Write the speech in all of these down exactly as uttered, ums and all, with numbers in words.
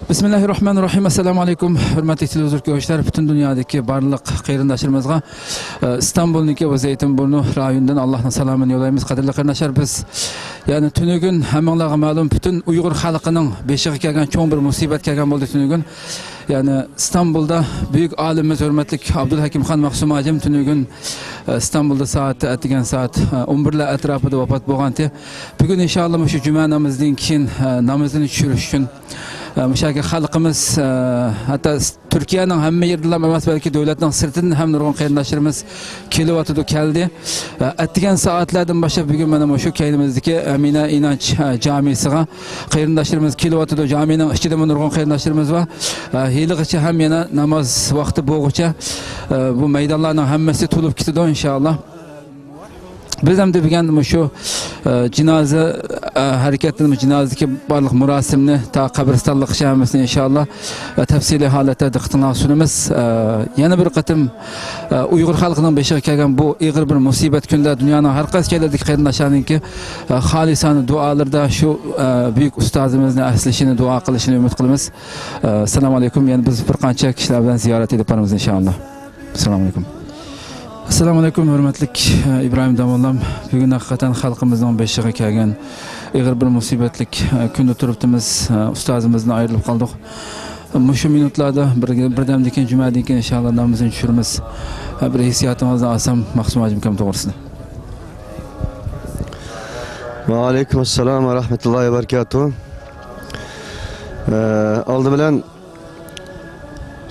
بىسمىللاھىررەھمانىررەھىم. ئەسسالامۇ ئەلەيكۇم، ھۆرمەتلىك تېلېۋىزور كۆرگۈچىلەر، پۈتۈن دۇنيادىكى بارلىق قېرىنداشلىرىمىزغا، ئە، ئىستانبۇلدىكى ۋە زەيتىنبۇرنۇ رايونىدىن ئاللاھنىڭ سالامىنى يوللايمىز. قەدىرلىك قېرىنداشلار، بىز، يەنى، تۈنۈگۈن ھەممىڭلارغا مەلۇم، پۈتۈن ئۇيغۇر خەلقىنىڭ بېشىغا كەلگەن چوڭ بىر مۇسىبەت كەلگەن بولدى تۈنۈگۈن. يەنى ئىستانبۇلدا بۈيۈك ئالىمىمىز ھۆرمەتلىك ئابدۇلھەكىمخان مەخسۇم ھاجىم تۈنۈگۈن، ئە، ئىستانبۇلدا سائەتتە، ئەتىگەن سائەت، ئە، ئون بىرلەر ئەتراپىدا ۋاپات بولغانتى. بۈگۈن ئىنشائاللا مۇشۇ جۈمە نامىزىدىن كېيىن، ئە، نامىزىنى چۈشۈرۈش ئۈچۈن، ئە، مۇشۇ يەرگە خەلقىمىز، ئە، ھەتتا تۈركىيەنىڭ ھەممە يېرىدىنلا ئەمەس، بەلكى دۆلەتنىڭ سىرتىدىن ھەم نۇرغۇن قېرىنداشلىرىمىز كېلىۋاتىدۇ، كەلدى. ئە، ئەتىگەن سائەتلەردىن باشلاپ بۈگۈن مانا مۇشۇ كەينىمىزدىكى ئەمىنە ئىنانچ، ئە، جامىسىغا قېرىنداشلىرىمىز كېلىۋاتىدۇ. جامىنىڭ ئىچىدىمۇ نۇرغۇن قېرىنداشلىرىمىز بار. ئە، ھېلىغىچە ھەم يەنە ناماز ۋاقتى بولغۇچە، ئە، بۇ مەيدانلارنىڭ ھەممىسى تولۇپ كېتىدۇ، ئىنشائاللا. بىز ئەمدى بۈگۈن مۇشۇ، ئە، جىنازا، ئە، ھەرىكەتتىن جىنازىدىكى بارلىق مۇراسىمنى تا قەبرىستانلىققىچە ھەممىسىنى ئىنشائاللا، ئە، تەپسىلىي ھالەتتە دىققىتىڭلارغا سۇنىمىز. ئە، يەنە بىر قېتىم، ئە، ئۇيغۇر خەلقىنىڭ بېشىغا كەلگەن بۇ ئېغىر بىر مۇسىبەت كۈندە دۇنيانىڭ ھەر قايسى يەرلىرىدىكى قېرىنداشلارنىڭكى، ئە، خالىسانە دۇئالىرىدا شۇ، ئە، بۈيۈك ئۇستازىمىزنى ئەسلىشىنى، دۇئا قىلىشىنى ئۈمىد قىلىمىز. ئە، ئەسسالامۇ ئەلەيكۇم. يەنە بىز بىر قانچە كىشىلەر بىلەن زىيارەت ئېلىپ بارىمىز، ئىنشائاللا. ئەسسالامۇ ئەلەيكۇم. ئەسسالامۇ ئەلەيكۇم، ھۆرمەتلىك، ئە، ئىبراھىم داموللام. بۈگۈن ھەقىقەتەن خەلقىمىزنىڭ بېشىغا كەلگەن ئېغىر بىر مۇسىبەتلىك، ئە، كۈندە تۇرۇپتىمىز. ئە، ئۇستازىمىزدىن ئايرىلىپ قالدۇق. مۇشۇ مىنۇتلاردا بىر، بىردەمدىن كېيىن، جۈمەدىن كېيىن ئىنشائاللا نامىزىنى چۈشۈرىمىز. ئە، بىر ھېسسىياتىڭىزنى ئالسام، مەخسۇم ھاجىمكام توغرىسىدا. ۋەئەلەيكۇم ئەسسالام ۋە رەھمەتۇللاھى ۋە بەرىكاتۇھ. ئە، ئالدى بىلەن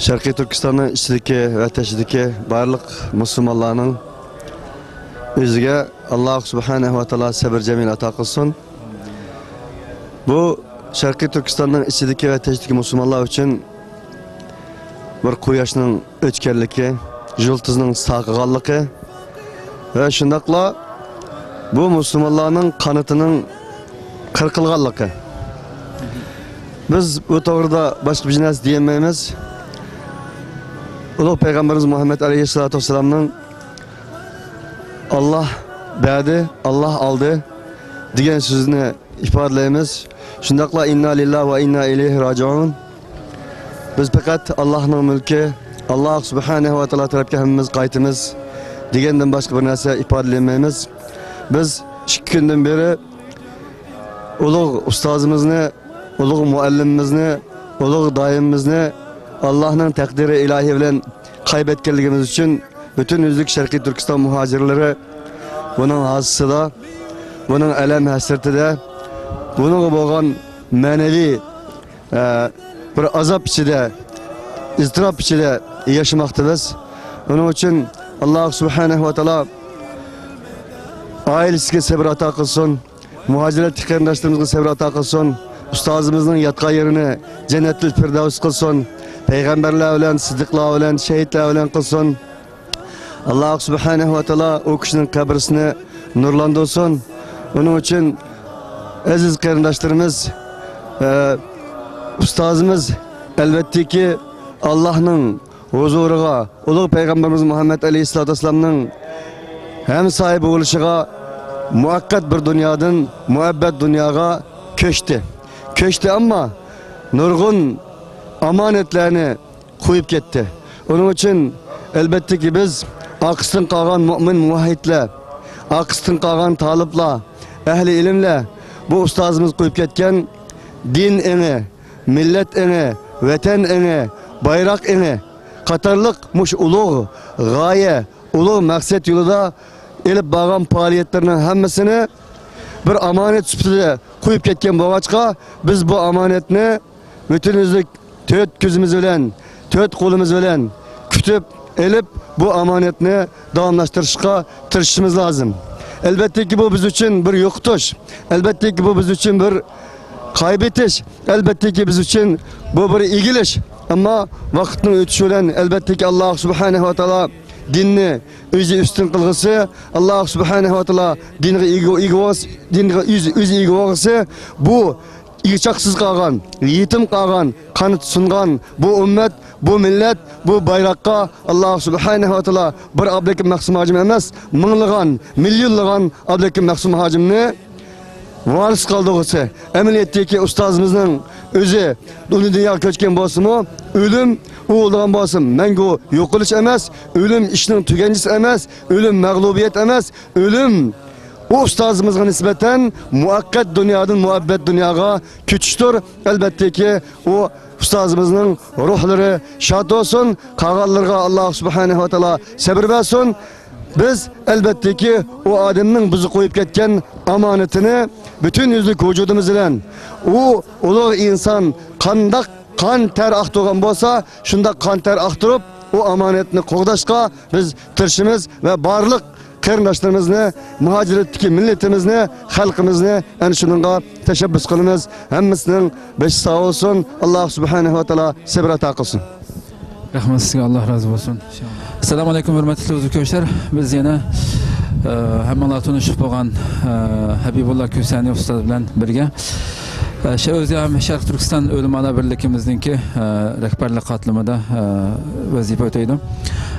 شەرقىي تۈركىستاننىڭ ئىچىدىكى ۋە تېشىدىكى بارلىق مۇسۇلمانلارنىڭ ئۆزىگە ئاللاھ سۇبھانەھۇ ۋە تائالا سەبر جەمىل ئاتا قىلسۇن. بۇ شەرقىي تۈركىستاننىڭ ئىچىدىكى ۋە تېشىدىكى مۇسۇلمانلار ئۈچۈن بىر قۇياشنىڭ ئۆچكەنلىكى، يۇلتۇزنىڭ ساقىغانلىقى ۋە شۇنداقلا بۇ مۇسۇلمانلارنىڭ قانىتىنىڭ قىرقىلغانلىقى. بىز بۇ توغرىدا باشقا بىر نەرسە دېيەلمەيمىز. ئۇلۇغ پەيغەمبىرىمىز مۇھەممەد ئەلەيھىسسالاتۇ ۋەسسالامنىڭ «ئاللاھ بەردى، ئاللاھ ئالدى» دېگەن سۆزىنى ئىپادىلەيمىز. شۇنداقلا «ئىننا لىللاھ ۋە ئىننا ئىلەيھى راجىئۇن». بىز پەقەت ئاللاھنىڭ مۈلكى، ئاللاھ سۇبھانەھۇ ۋە تائالا تەرەپكە ھەممىمىز قايتىمىز دېگەندىن باشقا بىر نەرسە ئىپادىلىيەلمەيمىز. بىز ئىككى كۈندىن بېرى ئۇلۇغ ئۇستازىمىزنى، ئۇلۇغ مۇئەللىمىمىزنى، ئۇلۇغ دائىمىمىزنى ئاللاھنىڭ تەقدىرى ئىلاھى بىلەن قەيب ئەتكەنلىكىمىز ئۈچۈن پۈتۈن يۈزلۈك شەرقىي تۈركىستان مۇھاجىرلىرى بۇنىڭ ھاسىسىدا، بۇنىڭ ئەلەم ھەسرىتىدە، بۇنىڭغا بولغان مەنىۋى، ئە، بىر ئازاب ئىچىدە، ئىزتىراپ ئىچىدە ياشىماقتا بىز. ئۇنىڭ ئۈچۈن ئاللاھ سۇبھانەھۇ ۋە تائالا ئائىلىسىگە سەبر ئاتا قىلسۇن. مۇھاجىرەتتىكى قېرىنداشلىرىمىزغا سەۋر ئاتا قىلسۇن. ئۇستازىمىزنىڭ ياتقان يېرىنى جەننەتۇل فىردەۋس قىلسۇن. پەيغەمبەرلەر بىلەن، سىددىقلار بىلەن، شېھىتلەر بىلەن قىلسۇن. ئاللاھ سۇبھانەھۇ ۋە تائالا ئۇ كىشىنىڭ قەبرىسىنى نۇرلاندۇرسۇن. ئۇنىڭ ئۈچۈن ئەزىز قېرىنداشلىرىمىز، ئە، ئۇستازىمىز ئەلۋەتتىكى ئاللاھنىڭ ھۇزۇرىغا، ئۇلۇغ پەيغەمبىرىمىز مۇھەممەد ئەلەيھىسسالاتۇ ۋەسسالامنىڭ ھەمسايە بولۇشىغا مۇۋەققەت بىر دۇنيادىن مۇئەببەت دۇنياغا كۆچتى. كۆچتى، ئەمما نۇرغۇن ئامانەتلەرنى قويۇپ كەتتى. ئۇنىڭ ئۈچۈن ئەلۋەتتىكى بىز ئارقىسىدىن قالغان مۆمىن مۇۋەھھىدلەر، ئارقىسىدىن قالغان تالىپلار، ئەھلى ئىلىملەر بۇ ئۇستازىمىز قويۇپ كەتكەن دىن ئېڭى، مىللەت ئېڭى، ۋەتەن ئېڭى، بايراق ئېڭى قاتارلىق مۇشۇ ئۇلۇغ غايە، ئۇلۇغ مەقسەت يولىدا ئېلىپ بارغان پائالىيەتلىرىنىڭ ھەممىسىنى بىر ئامانەت سۈپىتىدە قويۇپ كەتكەن بولغاچقا، بىز بۇ ئامانەتنى پۈتۈن يۈزلۈك تۆت كۆزىمىز بىلەن، تۆت قولىمىز بىلەن كۈتۈپ ئېلىپ، بۇ ئامانەتنى داۋاملاشتۇرۇشقا تىرىشىشىمىز لازىم. ئەلۋەتتىكى، بۇ بىز ئۈچۈن بىر يوقىتىش. ئەلۋەتتىكى، بۇ بىز ئۈچۈن بىر قايبېتىش. ئەلۋەتتىكى، بىز ئۈچۈن بۇ بىر ئېگىلىش. ئەمما ۋاقىتنىڭ ئۆتۈشى بىلەن، ئەلۋەتتىكى، ئاللاھ سۇبھانەھۇ ۋە تائالا دىننى ئۆزى ئۈستۈن قىلغۇسى، ئاللاھ سۇبھانەھۇ ۋە تائالا دىنغا ئىگە، ئىگە بولغۇسى، دىنغا ئۆزى، ئۆزى ئىگە بولغۇسى، بۇ ئىگە-چاقىسىز قالغان، يېتىم قالغان، قانىتى سۇنغان بۇ ئۈممەت، بۇ مىللەت، بۇ بايراققا ئاللاھ سۇبھانەھۇ ۋە تائالا بىر ئابلىكىم مەخسۇم ھاجىم ئەمەس، مىڭلىغان، مىليونلىغان ئابلىكىم مەخسۇم ھاجىمنى ۋارىس قالدۇرغۇسى. ئەمەلىيەتتىكى ئۇستازىمىزنىڭ ئۆزى ئۇنى دۇنياغا كۆچكەن بولسىمۇ، ئۆلۈم ئۇ بولىدىغان بولسا مەڭگۈ يوقىلىش ئەمەس، ئۆلۈم ئىشنىڭ تۈگەنچىسى ئەمەس، ئۆلۈم مەغلۇبىيەت ئەمەس، ئۆلۈم ئۇ ئۇستازىمىزغا نىسبەتەن مۇۋەققەت دۇنيادىن مۇئەببەت دۇنياغا كۆچۈشتۇر. ئەلبەتتىكى، ئۇ ئۇستازىمىزنىڭ روھلىرى شاد بولسۇن، قالغانلىرىغا ئاللا سۇبھانەھۇ ۋە تائالا سەبر بەرسۇن. بىز، ئەلبەتتىكى، ئۇ ئادەمنىڭ بىزگە قويۇپ كەتكەن ئامانىتىنى پۈتۈن يۈزلۈك ۋۇجۇدىمىز بىلەن، ئۇ ئۇلۇغ ئىنسان قانداق قان تەر ئاقتۇرغان بولسا، شۇنداق قان تەر ئاقتۇرۇپ، ئۇ ئامانەتنى قوغداشقا بىز تىرىشىمىز ۋە بارلىق قېرىنداشلىرىمىزنى، مۇھاجىرەتتىكى مىللىتىمىزنى، خەلقىمىزنى ئەنە شۇنىڭغا تەشەببۇس قىلىمىز. ھەممىسىنىڭ بېشى ساغ بولسۇن. ئاللا سۇبھانەھۇ ۋە تائالا سەبر ئاتا قىلسۇن. رەھمەت سىزگە، ئاللا رازى بولسۇن. ئىنشائاللا. ئەسسالامۇ ئەلەيكۇم، ھۆرمەتلىك تېلېۋىزور كۆرۈشلەر. بىز يەنە، ئە، ھەممىڭلار تونۇشۇپ بولغان، ئە، ھەبىبۇللا كۈسەنى ئۇستاز بىلەن بىرگە، ئە، شە-، ئۆزى ھەم شەرقىي تۈركىستان ئۆلىمالار بىرلىكىمىزنىڭكى، ئە، رەھبەرلىك قاتلىمىدا، ئە، ۋەزىپە ئۆتەيدۇ.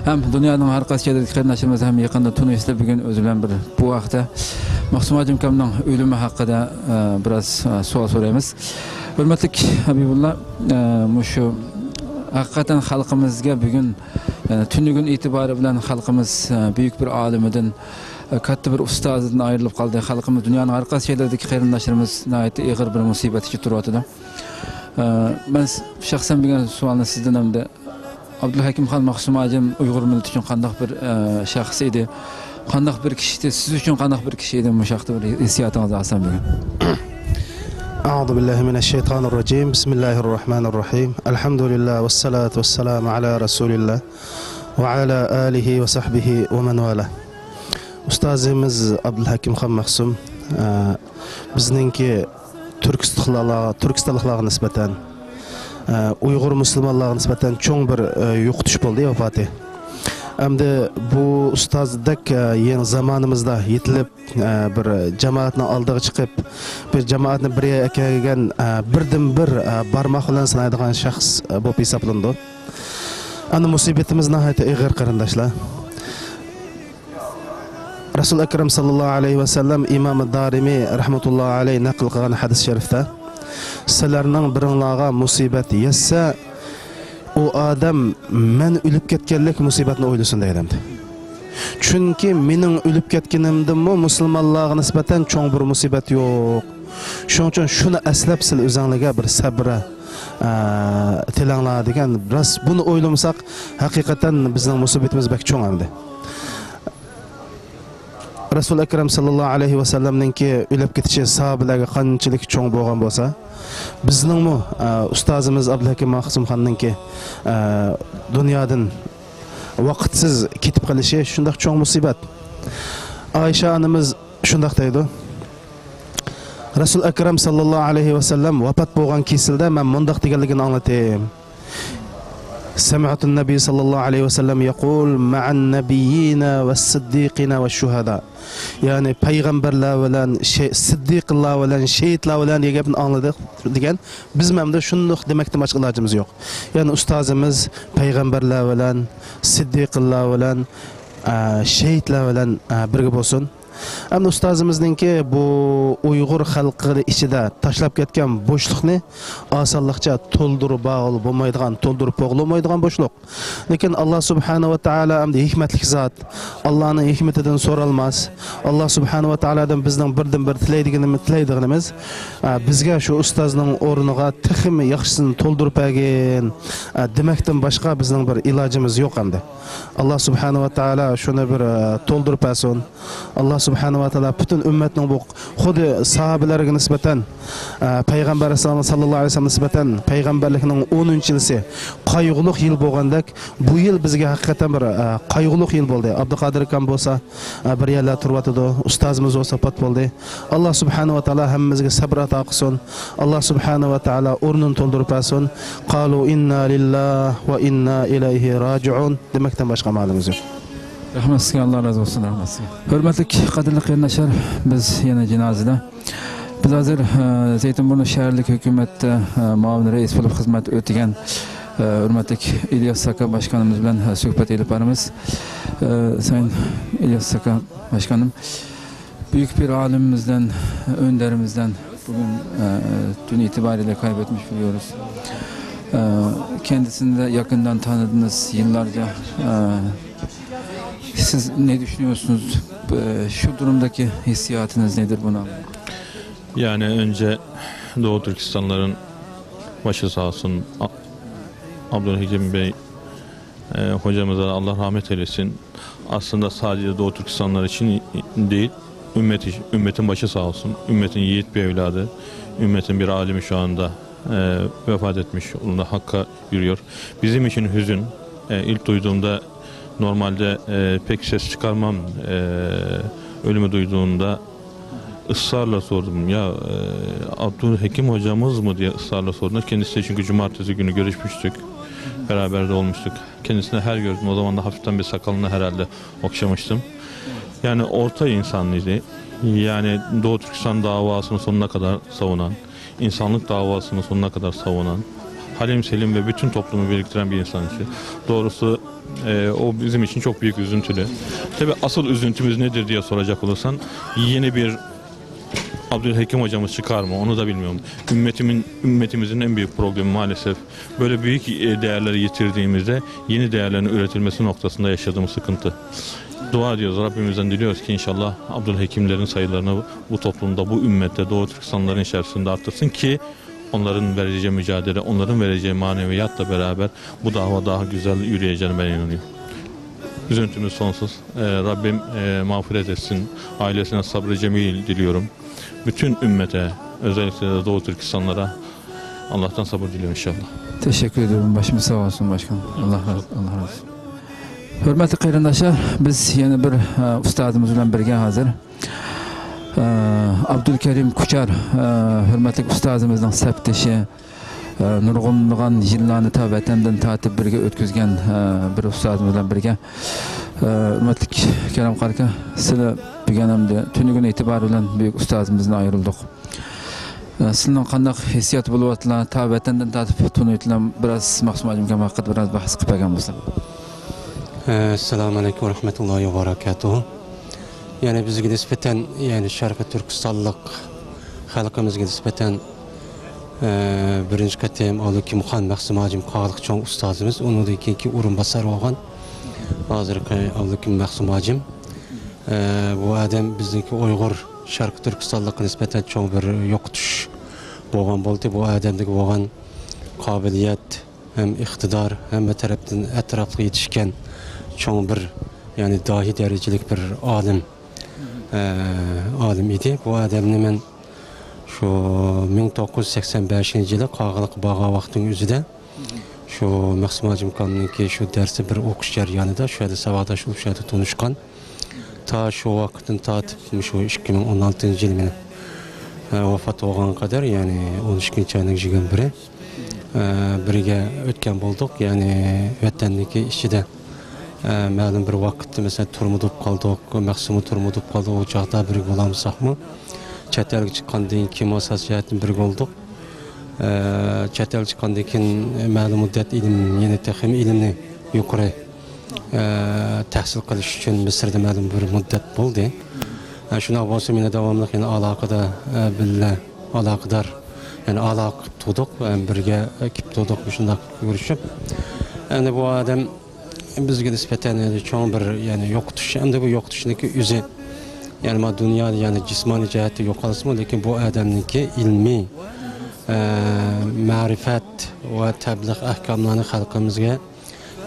ھەم دۇنيانىڭ ھەر قايسى يېرىدىكى قېرىنداشلىرىمىز ھەم يېقىندا تونۇشتى. بۈگۈن ئۆزى بىلەن بىر بۇ ھەقتە مەخسۇم ھاجىم ئاكامنىڭ ئۆلۈمى ھەققىدە، ئە، بىراز، ئە، سوئال سورايمىز. ھۆرمەتلىك ھەبىبۇللا، ئە، مۇشۇ ھەقىقەتەن خەلقىمىزگە بۈگۈن، يەنى تۈنۈگۈن ئېتىبارى بىلەن خەلقىمىز، ئە، بۈيۈك بىر ئالىمىدىن، ئە، كاتتا بىر ئۇستازىدىن ئايرىلىپ قالدى. خەلقىمىز دۇنيانىڭ ھەر قايسى يەرلىرىدىكى قېرىنداشلىرىمىز ناھايىتى ئېغىر بىر مۇسىبەت ئىچىدە تۇرۇۋاتىدۇ. ئە، مەن س-، شەخسەن بىر سوئالنى سىزدىن ئەمدى ئابدۇلھەكىم خان مەخسۇم ھاجىم ئۇيغۇر مىللىتى ئۈچۈن قانداق بىر، ئە، شەخس ئىدى؟ قانداق بىر كىشى ئىدى؟ سىز ئۈچۈن قانداق بىر كىشى ئىدى؟ مۇشۇ ھەقتە بىر ھېسسىياتىڭىزنى ئالسام بۈگۈن. أعوذ بالله من الشيطان الرجيم. بسم الله الرحمن الرحيم. الحمد لله والصلاة والسلام على رسول الله وعلى آله وصحبه ومن والاه. ئۇستازىمىز ئابدۇلھەكىم خان مەخسۇم، ئە، بىزنىڭكى تۈركىستانلىقلارغا، تۈركىستانلىقلارغا نىسبەتەن، ئە، ئۇيغۇر مۇسۇلمانلارغا نىسبەتەن چوڭ بىر، ئە، يوقىتىش بولدى، ۋاپاتى. ئەمدى بۇ ئۇستازدەك، ئە، يېڭى زامانىمىزدا يېتىلىپ، ئە، بىر جامائەتنىڭ ئالدىغا چىقىپ، بىر جامائەتنى بىر يەرگە ئەكەلگەن، ئە، بىردىنبىر، ئە، بارماق بىلەن سانايدىغان شەخس، ئە، بولۇپ ھېسابلىنىدۇ. ئەمدى مۇسىبىتىمىز ناھايىتى ئېغىر، قېرىنداشلار. رەسۇل ئەكرەم ساللاللاھۇ ئەلەيھى ۋەسەللەم، ئىمام دارىمى رەھمەتۇللاھى ئەلەيھ نەقىل قىلغان ھەدىس شەرىفتە، سىلەرنىڭ بىرىڭلارغا مۇسىبەت يەتسە، ئۇ ئادەم مەن ئۆلۈپ كەتكەنلىك مۇسىبەتنى ئويلىسۇن دەيدۇ. چۈنكى مېنىڭ ئۆلۈپ كەتكىنىمدىنمۇ مۇسۇلمانلارغا نىسبەتەن چوڭ بىر مۇسىبەت يوق. شۇنىڭ ئۈچۈن شۇنى ئەسلەپ سىلەر ئۆزۈڭلارگە بىر سەبرە، ئە، تىلەڭلار دېگەن. راست، بۇنى ئويلىمىساق، ھەقىقەتەن بىزنىڭ مۇسىبىتىمىز بەك چوڭ ئەمدى. رەسۇل ئەكرەم ساللاللاھۇ ئەلەيھى ۋەسەللەمنىڭكى ئۆلۈپ كېتىشى ساھابىلەرگە قانچىلىك چوڭ بولغان بولسا، بىزنىڭمۇ، ئە، ئۇستازىمىز ئابدۇلھەكىم مەخسۇم خاننىڭكى، ئە، دۇنيادىن ۋاقىتسىز كېتىپ قېلىشى شۇنداق چوڭ مۇسىبەت. ئائىشە ئانىمىز شۇنداق دەيدۇ، رەسۇل ئەكرەم ساللاللاھۇ ئەلەيھى ۋەسەللەم ۋاپات بولغان كېسىلدە مەن مۇنداق دېگەنلىكىنى ئاڭلىدىم. سەمىئتۇن نەبىي ساللاللاھۇ ئەلەيھى ۋەسەللەم يەقۇل، مەئەن نەبىييىنە ۋەسسىددىقىنە ۋەششۇھەدە. يەنى پەيغەمبەرلەر بىلەن شەي-، سىددىقىنلار بىلەن، شېھىتلار بىلەن دېگەن گەپنى ئاڭلىدۇق دېگەن. بىز مەندە شۇنداق دېمەكتىن باشقا ئىلاجىمىز يوق. يەنى ئۇستازىمىز پەيغەمبەرلەر بىلەن، سىددىقىنلار بىلەن، ئە، شېھىتلەر بىلەن، ئە، بىرگە بولسۇن. ئەمدى ئۇستازىمىزنىڭكى بۇ ئۇيغۇر خەلقى ئىچىدە تاشلاپ كەتكەن بوشلۇقنى ئاسانلىقچە تولدۇرۇپ بولغىلى بولمايدىغان، تولدۇرۇپ بولغىلى بولمايدىغان بوشلۇق. لېكىن ئاللا سۇبھانەھۇ ۋە تائالا ئەمدى ھېكمەتلىك زات. ئاللانىڭ ھېكمىتىدىن سورالماس. ئاللا سۇبھانەھۇ ۋە تائالادىن بىزنىڭ بىردىنبىر تىلەيدىغىنىمىز، تىلەيدىغىنىمىز، ئە، بىزگە شۇ ئۇستازنىڭ ئورنىغا تېخىمۇ ياخشىسىنى تولدۇرۇپ بەرگىن، ئە، دېمەكتىن باشقا بىزنىڭ بىر ئىلاجىمىز يوق ئەمدى. ئاللا سۇبھانەھۇ ۋە تائالا شۇنى بىر، ئە، تولدۇرۇپ بەرسۇن. ئاللا سۇبھانەھۇ ۋە تائالا پۈتۈن ئۈممەتنىڭ بۇ خۇددى ساھابىلەرگە نىسبەتەن، ئە، پەيغەمبەر ساللاللاھۇ ئەلەيھى ۋەسەللەمگە نىسبەتەن پەيغەمبەرلىكنىڭ ئونىنچى يىلى قايغۇلۇق يىل بولغاندەك، بۇ يىل بىزگە ھەقىقەتەن بىر، ئە، قايغۇلۇق يىل بولدى. ئابدۇقادىر ئاكام بولسا، ئە، بىر يەرلەردە تۇرۇۋاتىدۇ. ئۇستازىمىز بولسا ۋاپات بولدى. ئاللا سۇبھانەھۇ ۋە تائالا ھەممىمىزگە سەبر ئاتا قىلسۇن. ئاللا سۇبھانەھۇ ۋە تائالا ئورنىنى تولدۇرۇپ بەرسۇن. قالۇ ئىننا لىللاھ ۋە ئىننا ئىلەيھى راجىئۇن دېمەكتىن باشقا ئامالىمىز يوق. رەھمەت سىزگە، ئاللا رازى بولسۇن، رەھمەت سىزگە. ھۆرمەتلىك قەدىرلىك قېرىنداشلار، بىز يەنە جىنازىدە. بىز ھازىر، ئە، زەيتىنبۇرنۇ شەھەرلىك ھۆكۈمەتتە، ئە، مۇئاۋىن رەئىس بولۇپ خىزمەت ئۆتىگەن، ئە، ھۆرمەتلىك ئىلياس ئاكا باشقانىمىز بىلەن، ئە، سۆھبەت ئېلىپ بارىمىز. ئە، سايىن ئىلياس ئاكا باشقانىم، Büyük bir alimimizden, önderimizden bugün, e, dün itibariyle kaybetmiş buluyoruz. E, Kendisini de yakından tanıdınız yıllarca. E, siz ne düşünüyorsunuz? E, şu durumdaki hissiyatınız nedir buna? Yani önce Doğu Türkistanların başı sağ olsun. A- Abdülhakim Bey, e, hocamıza Allah rahmet eylesin. Aslında sadece Doğu Türkistanlar için değil, ümmet, ümmetin başı sağ olsun. Ümmetin yiğit bir evladı, ümmetin bir alimi şu anda, e, vefat etmiş. Onun da hakkı yürüyor. Bizim için hüzün. E, ilk duyduğumda normalde, e, pek ses çıkarmam. E, ölümü duyduğumda ısrarla sordum. Ya, e, Abdülhakim hocamız mı diye ısrarla sordum. Kendisi çünkü cumartesi günü görüşmüştük. Beraber de olmuştuk. Kendisine her gördüm. O zaman da hafiften bir sakalını herhalde okşamıştım. Yani orta insanlıydı. Yani Doğu Türkistan davasını sonuna kadar savunan, insanlık davasını sonuna kadar savunan, Halim Selim ve bütün toplumu biriktiren bir insan için. Doğrusu, e, o bizim için çok büyük üzüntülü. Tabii asıl üzüntümüz nedir diye soracak olursan, yeni bir Abdülhakim hocamız çıkar mı, onu da bilmiyorum. Ümmetimin, ümmetimizin en büyük problemi maalesef böyle büyük, e, değerleri yitirdiğimizde yeni değerlerin üretilmesi noktasında yaşadığımız sıkıntı. Dua ediyoruz, Rabbimizden diliyoruz ki inşallah Abdülhekimlerin sayılarını bu toplumda, bu ümmette, Doğu Türkistanların içerisinde arttırsın ki onların vereceği mücadele, onların vereceği maneviyatla beraber bu dava daha güzel yürüyeceğine ben inanıyorum. Üzüntümüz sonsuz. Ee, Rabbim, e, mağfiret etsin. Ailesine sabrı cemil diliyorum. Bütün ümmete, özellikle de Doğu Türkistanlara Allah'tan sabır diliyorum inşallah. Teşekkür ediyorum. Başımız sağ olsun başkanım. Allah razı, Allah razı olsun. Hörmətli qərindaşlar, biz yeni bir, e, ustazımız ilə birgə hazır. E, Abdülkerim Kuçar, e, hörmətli ustazımızın səpdeşi, e, nurğunluğan yıllarını ta vətəndən tatib birgə ötküzgən, e, bir ustazımız ilə birgə. E, hörmətli Kerem Qarka, sizi bugün hem de tünü gün itibarı ilə büyük ustazımızdan ayrıldık. Ee, Sizin qandaq hissiyat bolıp atla, ta vətəndən tartıb tünü itləm biraz Məxsum Hacım Kəmə haqqında biraz bahs qıp bəgən bolsa. Esselamu aleyküm ve rahmetullahi ve berekatuhu. Yani bizge nispeten, yani Şarkı Türkistanlıq halkımızga nispeten, e, birinci katem Alıkim Han Məxsum Hacım Kağlık çoğun ustazımız, onun da ikinci urun basar olğan. Hazırki Alıkim Məxsum Hacım. ئە، بۇ ئادەم بىزنىڭكى ئۇيغۇر شەرقىي تۈركىستانلىققا نىسبەتەن چوڭ بىر يوقىتىش بولغان بولدى. بۇ ئادەمدىكى بولغان قابىلىيەت ھەم ئىقتىدار ھەممە تەرەپتىن ئەتراپلىق يېتىشكەن چوڭ بىر، يەنى داھىي دەرىجىلىك بىر ئالىم، ئە، ئالىم ئىدى. بۇ ئادەمنى مەن شۇ مىڭ توققۇز يۈز سەكسەن بەشىنچى يىلى قاغىلىققا بارغان ۋاقتىمنىڭ ئۆزىدە شۇ مەخسۇم ھاجىمكامنىڭكى شۇ دەرسى بىر ئوقۇش جەريانىدا شۇ يەردە ساۋاقداش بولۇپ شۇ يەردە تونۇشقان. تا شۇ ۋاقىتتىن تارتىپ مۇشۇ ئىككى مىڭ ئون ئالتىنچى يىل مېنى، ھە، ۋاپات بولغانغا قەدەر، يەنى ئون ئىككىنچى ئاينىڭ يىگىرمە بىرى، ھە، بىرگە ئۆتكەن بولدۇق. يەنى ۋەتەننىڭكى ئىچىدە، ھە، مەلۇم بىر ۋاقىتتا، مەسىلەن، تۈرمىدە بولۇپ قالدۇق، مەخسۇممۇ تۈرمىدە بولۇپ قالدى. ئۇ چاغدا بىرگە بولالمىساقمۇ، چەت ئەلگە چىققاندىن كېيىن ئاساسىي جەھەتتىن بىرگە بولدۇق. ئە، چەت ئەلگە چىققاندىن كېيىن مەلۇم مۇددەت ئىلىم، يەنە تېخىمۇ ئىلىمنى يۇقىرى، ئە، تەھسىل قىلىش ئۈچۈن مىسىردا مەلۇم بىر مۇددەت بولدى. ئە، شۇنداق بولسا مېنى داۋاملىق يەنە ئالاقىدە، ئە، بىللە ئالاقىدار، يەنى ئالاقە قىلىپ تۇردۇق، ئە، بىرگە كېلىپ تۇردۇق، شۇنداق كۆرۈشۈپ. ئەمدى بۇ ئادەم بىزگە نىسبەتەن چوڭ بىر، يەنى يوقىتىش، ئەمدى بۇ يوقىتىشنىڭكى ئۆزى، يەنى ما دۇنيادا، يەنى جىسمانىي جەھەتتە يوقالسىمۇ، لېكىن بۇ ئادەمنىڭكى ئىلمىي، ئە، مەرىپەت ۋە تەبلىغ ئەھكاملارنى خەلقىمىزگە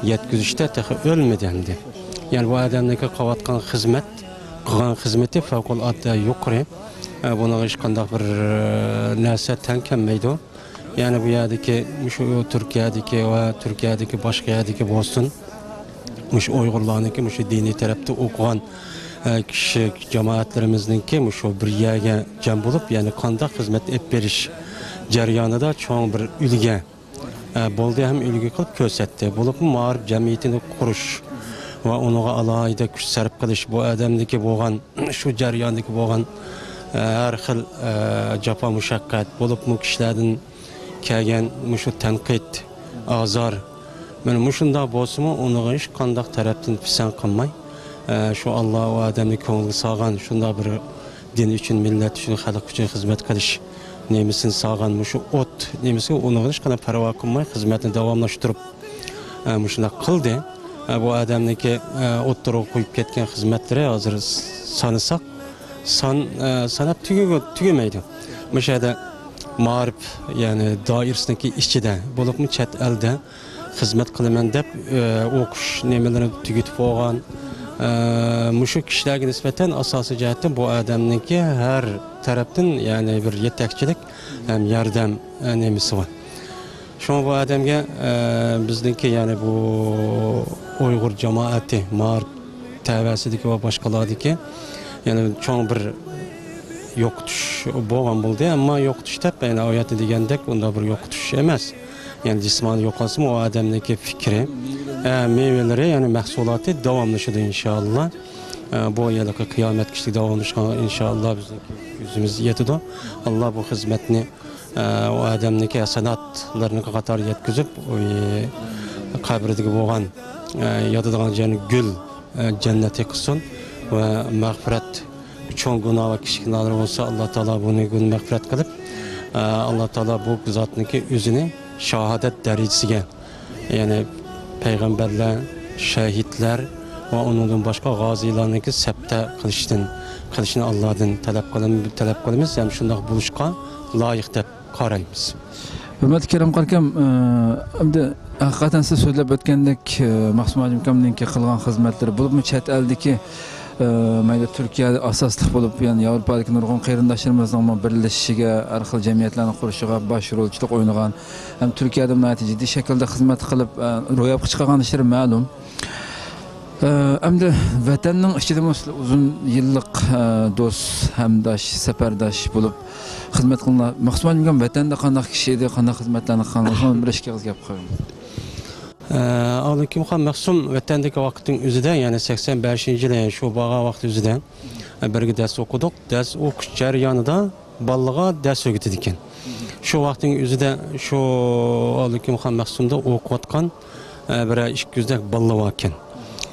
يەتكۈزۈشتە تېخى ئۆلمىدى ئەمدى. يەنى بۇ ئادەمنىڭكى قىلىۋاتقان خىزمەت، قىلغان خىزمىتى پەۋقۇلئاددە يۇقىرى. ئە، بۇنىڭغا ھېچقانداق بىر، ئە، نەرسە تەڭ كەلمەيدۇ. يەنى بۇ يەردىكى، مۇشۇ تۈركىيەدىكى ۋە تۈركىيەدىكى باشقا يەردىكى بولسۇن، مۇشۇ ئۇيغۇرلارنىڭكى مۇشۇ دىنىي تەرەپتە ئوقۇغان، ئە، كىشى جامائەتلىرىمىزنىڭكى مۇشۇ بىر يەرگە جەم بولۇپ، يەنى قانداق خىزمەت ئېلىپ بېرىش جەريانىدا چوڭ بىر ئۈلگە، ئە، بولدى ھەم ئۈلگە قىلىپ كۆرسەتتى. بولۇپمۇ مائارىپ جەمئىيىتىنى قۇرۇش ۋە ئۇنىڭغا ئالاھىدە كۈچ سەرپ قىلىش، بۇ ئادەمدىكى بولغان شۇ جەرياندىكى بولغان، ئە، ھەر خىل، ئە، جاپا مۇشەققەت بولۇپمۇ كىشىلەردىن كەلگەن مۇشۇ تەنقىد، ئازار، مانا مۇشۇنداق بولسىمۇ ئۇنىڭغا ھېچقانداق تەرەپتىن پىسەنت قىلماي، ئە، شۇ ئاللا ئۇ ئادەمنى كۆڭلىگە سالغان شۇنداق بىر دىن ئۈچۈن، مىللەت ئۈچۈن، خەلق ئۈچۈن خىزمەت قىلىش نېمىسىنى سالغان مۇشۇ ئوت نېمىسىگە، ئۇنىڭغا ھېچقانداق پەرۋا قىلماي خىزمەتنى داۋاملاشتۇرۇپ، ئە، مۇشۇنداق قىلدى. ئە، بۇ ئادەمنىڭكى، ئە، ئوتتۇرىغا قويۇپ كەتكەن خىزمەتلىرى ھازىر سانىساق، سان، ئە، ساناپ تۈگىگە-، تۈگىمەيدۇ. مۇشۇ يەردە مائارىپ، يەنى دائىرىسىنىڭكى ئىچىدە، بولۇپمۇ چەت ئەلدە خىزمەت قىلىمەن دەپ، ئە، ئوقۇش نېمىلىرىنى تۈگىتىپ بولغان، ئە، مۇشۇ كىشىلەرگە نىسبەتەن ئاساسىي جەھەتتىن بۇ ئادەمنىڭكى ھەر تەرەپتىن، يەنى بىر يېتەكچىلىك ھەم ياردەم، ئە، نېمىسى بار. شۇڭا بۇ ئادەمگە، ئە، بىزنىڭكى، يەنى بۇ ئۇيغۇر جامائىتى، مائارىپ تەۋەسىدىكى ۋە باشقىلاردىكى، يەنى چوڭ بىر يوقىتىش بولغان بولدى. ئەمما يوقىتىش دەپ، يەنى ئايەتتە دېگەندەك، ئۇنداق بىر يوقىتىش ئەمەس. يەنى جىسمانىي يوقالسىمۇ، ئۇ ئادەمنىڭكى پىكرى، ئە، مېۋىلىرى، يەنى مەھسۇلاتى داۋاملىشىدۇ، ئىنشائاللا. ئە، بۇ ھېلىقى قىيامەتكىچىلىك داۋاملىشىدىغان، ئىنشائاللا، بىزنىڭكى كۆزىمىز يېتىدۇ. ئاللا بۇ خىزمەتنى، ئە، ئۇ ئادەمنىڭكى ھەسەناتلىرىنىڭ قاتارىغا يەتكۈزۈپ، ئۇ، ئە، قەبرىدىكى بولغان، ئە، ياتىدىغان جاينى گۈل، ئە، جەننەتى قىلسۇن ۋە مەغپىرەت، چوڭ گۇناھ ۋە كىچىك گۇناھلىرى بولسا، ئاللا تائالا بۇنى گۈل مەغپىرەت قىلىپ، ئە، ئاللا تائالا بۇ زاتنىڭكى ئۆزىنى شاھادەت دەرىجىسىگە، يەنى پەيغەمبەرلەر، شەھىدلەر ۋە ئۇنىڭدىن باشقا غازىيلارنىڭكى سەپتە قىلىشتىن، قىلىشنى ئاللادىن تەلەپ قىلىم-، تەلەپ قىلىمىز ھەم شۇنداق بولۇشقا لايىق دەپ قارايمىز. ھۆرمەتلىك كېرەم قارىكام، ئە، ئەمدى ھەقىقەتەن سىز سۆزلەپ ئۆتكەندەك، ئە، مەخسۇم ھاجىمكامنىڭكى قىلغان خىزمەتلىرى، بولۇپمۇ چەت ئەلدىكى، ئە، مەيلى تۈركىيە ئاساسلىق بولۇپ، يەنى ياۋروپادىكى نۇرغۇن قېرىنداشلىرىمىزنىڭمۇ بىرلىشىشىگە، ھەر خىل جەمئىيەتلەرنى قۇرۇشىغا باش رولچىلىق ئوينىغان ھەم تۈركىيەدە ناھايىتى جىددىي شەكىلدە خىزمەت قىلىپ، ئە، روياپقا چىقارغان ئىشلىرى مەلۇم. ئە، ئەمدى ۋەتەننىڭ ئىچىدىمۇ سىلەر ئۇزۇن يىللىق، ئە، دوست، ھەمداش، سەپەرداش بولۇپ خىزمەت قىلغان. مەخسۇم ھاجىم ۋەتەندە قانداق كىشى ئىدى، قانداق خىزمەتلەرنى قىلغان، شۇنى بىر ئىككى ئېغىز گەپ قىلىڭ. ئە، ئابدۇكېرىم خان مەخسۇم ۋەتەندىكى ۋاقىتنىڭ ئۆزىدە، يەنى سەكسەن بەشىنچى يىلى شۇ بارغان ۋاقىت ئۆزىدە، ئە، بىرگە دەرس ئوقۇدۇق. دەرس ئوقۇش جەريانىدا بالىغا دەرس ئۆگىتىدىكەن. شۇ ۋاقىتنىڭ ئۆزىدە شۇ ئابدۇكېرىم خان مەخسۇمدا ئوقۇۋاتقان، ئە، بىرەر ئىككى يۈزدەك بالىلار باركەن.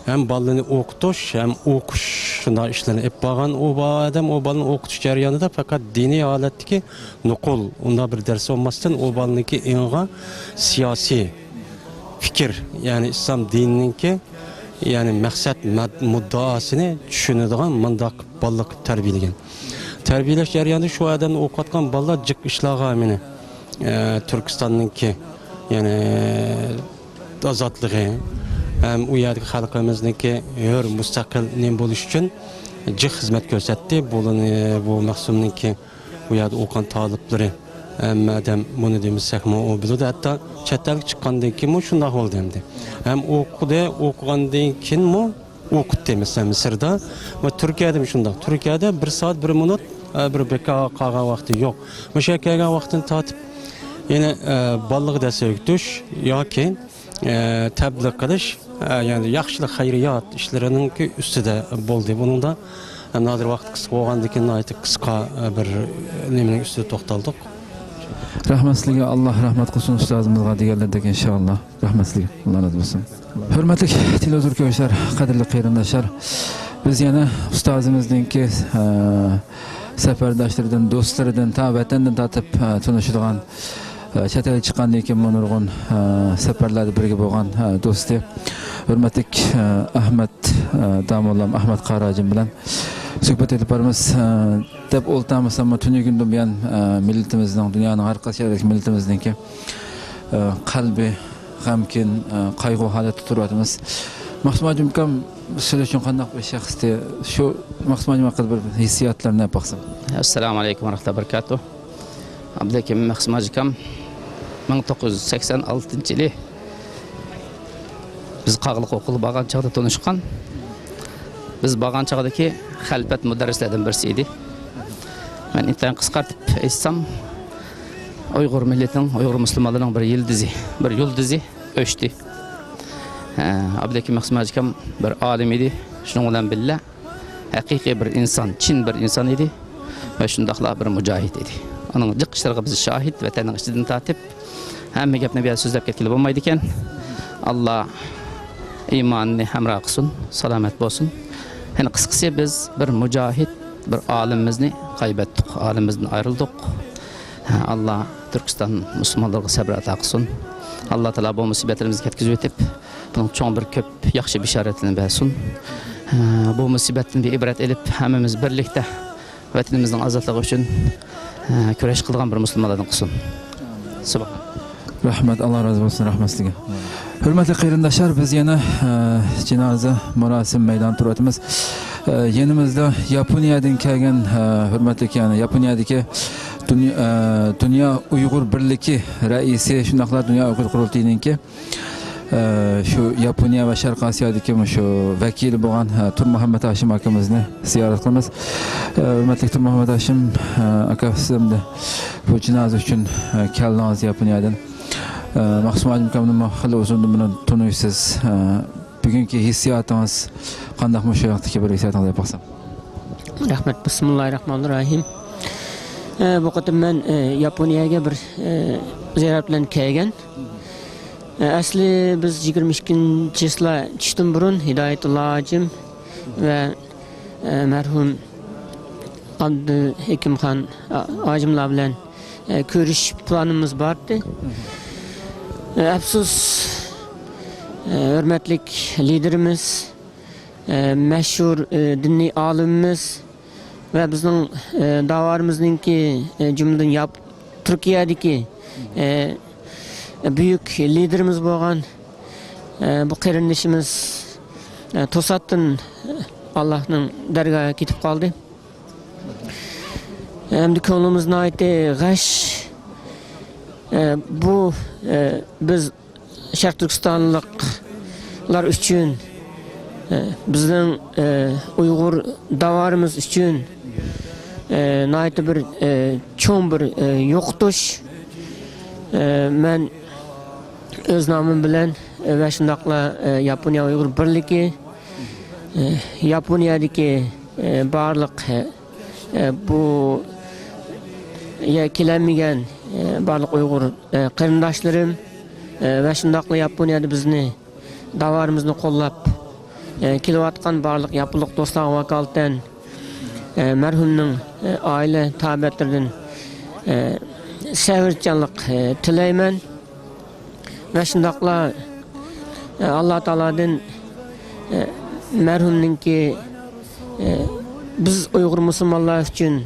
ھەم بالىنى ئوقۇتۇش، ھەم ئوقۇش، شۇنداق ئىشلارنى ئېلىپ بارغان. ئۇ با-، ئادەم ئۇ بالىنى ئوقۇتۇش جەريانىدا پەقەت دىنىي ھالەتتىكى نوقۇل، ئۇنداق بىر دەرس بولماستىن، ئۇ بالىنىڭكى ئېڭىغا سىياسىي پىكىر، يەنى ئىسلام دىنىنىڭكى، يەنى مەقسەت، مەد-، مۇددىئاسىنى چۈشىنىدىغان مۇنداق بالىلار قىلىپ تەربىيەلىگەن. تەربىيەلەش جەريانىدا شۇ ئادەمنى ئوقۇۋاتقان بالىلار جىق ئىشلارغا مېنى، ئە، تۈركىستاننىڭكى، يەنى، ئازادلىقى ھەم ئۇ يەردىكى خەلقىمىزنىڭكى ھۆر، مۇستەقىل نېمە بولۇشى ئۈچۈن جىق خىزمەت كۆرسەتتى. بۇلارنى، بۇ مەخسۇمنىڭكى بۇ يەردە ئوقۇغان تالىپلىرى، ھەممە ئادەم بۇنى دېمىسەكمۇ ئۇ بىلىدۇ. ھەتتا چەت ئەلگە چىققاندىن كېيىنمۇ شۇنداق بولدى ئەمدى. ھەم ئوقۇدى، ئوقۇغاندىن كېيىنمۇ ئوقۇتتى، مەسىلەن، مىسىردا ۋە تۈركىيەدىمۇ شۇنداق. تۈركىيەدە بىر سائەت، بىر مىنۇت، ئە، بىر بىكار قالغان ۋاقتى يوق. مۇشۇ يەرگە كەلگەن ۋاقتىدىن تارتىپ يەنە، ئە، بالىلارغا دەرس ئۆگىتىش ياكى، ئە، تەبلىغ قىلىش، ئە، يەنى ياخشىلىق، خەيرىيات ئىشلىرىنىڭكى ئۈستىدە بولدى. بۇنىڭدا، ئە، ھازىر ۋاقىت قىسقا بولغاندىن كېيىن ناھايىتى قىسقا، ئە، بىر نېمىنىڭ ئۈستىدە توختالدۇق. رەھمەت سىزگە، ئاللا رەھمەت قىلسۇن ئۇستازىمىزغا دېگەنلەردەك ئىنشائاللا. رەھمەت سىزگە، ئاللا رازى بولسۇن. ھۆرمەتلىك تېلېۋىزور كۆرگۈچىلەر، قەدىرلىك قېرىنداشلار، بىز يەنە ئۇستازىمىزنىڭكى، ئە، سەپەرداشلىرىدىن، دوستلىرىدىن، تا ۋەتەندىن تارتىپ، ئە، تونۇشىدىغان، ئە، چەت ئەلگە چىققاندىن كېيىنمۇ نۇرغۇن، ئە، سەپەرلەردە بىرگە بولغان، ئە، دوستى، ھۆرمەتلىك، ئە، ئەھمەت، ئە، داموللام ئەھمەت قارى ھاجىم بىلەن سۆھبەت ئېلىپ بارىمىز. ئە، دەپ ئولتۇرمىساممۇ، تۈنۈگۈندىن بۇيان، ئە، مىللىتىمىزنىڭ، دۇنيانىڭ ھەر قايسى يەردىكى مىللىتىمىزنىڭكى، ئە، قەلبى غەمكىن، ئە، قايغۇ ھالەتتە تۇرۇۋاتىمىز. مەخسۇم ھاجىم ئاكام سىز ئۈچۈن قانداق بىر شەخستى؟ شۇ مەخسۇم ھاجىم ھەققىدە بىر ھېسسىياتلارنى ئېيتىپ باقسام. ئەسسالامۇ ئەلەيكۇم ۋە رەھمەتۇللاھى ۋە بەرىكاتۇھ. ئابدۇكېرىم مەخسۇم ھاجىكام مىڭ توققۇز يۈز سەكسەن ئالتىنچى يىلى بىز قاغىلىق ئوقۇغىلى بارغان چاغدا تونۇشقان. بىز بارغان چاغدىكى خەلپەت مۇدەررىسلەردىن بىرسى ئىدى. مەن ئىنتايىن قىسقارتىپ ئېيتسام، ئۇيغۇر مىللىتىنىڭ، ئۇيغۇر مۇسۇلمانلىرىنىڭ بىر يىلدىزى، بىر يۇلدۇزى ئۆچتى. ھە، ئابدۇكېرىم مەخسۇم ھاجىكام بىر ئالىم ئىدى. شۇنىڭ بىلەن بىللە، ھەقىقىي بىر ئىنسان، چىن بىر ئىنسان ئىدى ۋە شۇنداقلا بىر مۇجاھىد ئىدى. ئۇنىڭ جىق ئىشلىرىغا بىز شاھىت، ۋەتەننىڭ ئىچىدىن تارتىپ ھەممە گەپنى بۇ يەردە سۆزلەپ كەتكىلى بولمايدىكەن. ئاللا ئىمانىنى ھەمراھ قىلسۇن، سالامەت بولسۇن. يەنى قىسقىسى، بىز بىر مۇجاھىد، بىر ئالىمىمىزنى قايبەتتۇق، ئالىمىمىزدىن ئايرىلدۇق. ئاللا تۈركىستان مۇسۇلمانلىرىغا سەبر ئاتا قىلسۇن. ئاللا تائالا بۇ مۇسىبەتلىرىمىزنى كەتكۈزۈۋېتىپ، بۇنىڭ چوڭ بىر كۆپ ياخشى بېشارەتلىرىنى بەرسۇن. بۇ مۇسىبەتتىن بىر ئىبرەت ئېلىپ، ھەممىمىز بىرلىكتە ۋەتىنىمىزنىڭ ئازادلىقى ئۈچۈن، ئە، كۈرەش قىلغان بىر مۇسۇلمانلاردىن قىلسۇن. سۇبھان. رەھمەت، ئاللا رازى بولسۇن، رەھمەت سىزگە. ھۆرمەتلىك قېرىنداشلار، بىز يەنە، ئە، جىنازا مۇراسىم مەيدانىدا تۇرۇۋاتىمىز. ئە، يېنىمىزدا ياپونىيەدىن كەلگەن، ئە، ھۆرمەتلىك، يەنى ياپونىيەدىكى دۇنيا، ئە، دۇنيا ئۇيغۇر بىرلىكى رەئىسى، شۇنداقلا دۇنيا ئۇيغۇر قۇرۇلتىيىنىڭكى ئە، شۇ ياپونىيە ۋە شەرقىي ئاسىيادىكى مۇشۇ ۋەكىلى بولغان، ئە، تۇر مۇھەممەت ھاشىم ئاكىمىزنى زىيارەت قىلىمىز. ئە، ھۆرمەتلىك تۇر مۇھەممەت ھاشىم، ئە، ئاكا، سىز ئەمدى بۇ جىنازا ئۈچۈن، ئە، كەلدىڭىز ياپونىيەدىن. ئە، مەخسۇم ھاجىم ئاكامنىمۇ خېلى ئۇزۇندىن بۇرۇن تونۇيسىز. ئە، بۈگۈنكى ھېسسىياتىڭىز قانداق، مۇشۇ ھەقتىكى بىر ھېسسىياتىڭىزنى ئېيتىپ باقسام. رەھمەت، بىسمىللاھىررەھمانىررەھىم. ئە، بۇ قېتىم مەن، ئە، ياپونىيەگە بىر، ئە، زىيارەت بىلەن كەلگەن. ئەسلى بىز يىگىرمە ئىككىنچى چىسلا چۈشتىن بۇرۇن ھىدايەتۇللا ھاجىم ۋە، ئە، مەرھۇم ئابدۇلھېكىمخان ھاجىملار بىلەن، ئە، كۆرۈشۈش پىلانىمىز بار ئىدى. ئە، ئەپسۇس، ئە، ھۆرمەتلىك لىدېرىمىز، ئە، مەشھۇر، ئە، دىنىي ئالىمىمىز، ۋە بىزنىڭ، ئە، داۋارىمىزنىڭكى، ئە، جۈملىدىن ياپ-، تۈركىيەدىكى، ئە، بۈيۈك لىدېرىمىز بولغان، ئە، بۇ قېرىندىشىمىز، ئە، توساتتىن، ئە، ئاللاھنىڭ دەرگاھىغا كېتىپ قالدى. ئەمدى كۆڭلىمىز ناھايىتى غەش. ئە، بۇ، ئە، بىز شەرق تۈركىستانلىقلار ئۈچۈن، ئە، بىزنىڭ، ئە، ئۇيغۇر داۋارىمىز ئۈچۈن، ئە، ناھايىتى بىر، ئە، چوڭ بىر، ئە، يوقىتىش. ئە، مەن ئۆز نامىم بىلەن، ئە، ۋە شۇنداقلا، ئە، ياپونىيە ئۇيغۇر بىرلىكى، ئە، ياپونىيەدىكى، ئە، بارلىق، ئە، ئە، بۇ يە-، كېلەلمىگەن، ئە، بارلىق ئۇيغۇر، ئە، قېرىنداشلىرىم، ئە، ۋە شۇنداقلا ياپونىيەدە بىزنى، داۋارىمىزنى قوللاپ، ئە، كېلىۋاتقان بارلىق ياپونلۇق دوستلارغا ۋاكالىتەن، ئە، مەرھۇمنىڭ، ئە، ئائىلە تاۋابىئاتلىرىدىن، ئە، سەۋرچانلىق، ئە، تىلەيمەن. ۋە شۇنداقلا، ئە، ئاللا تائالادىن، ئە، مەرھۇمنىڭكى، ئە، بىز ئۇيغۇر مۇسۇلمانلار ئۈچۈن،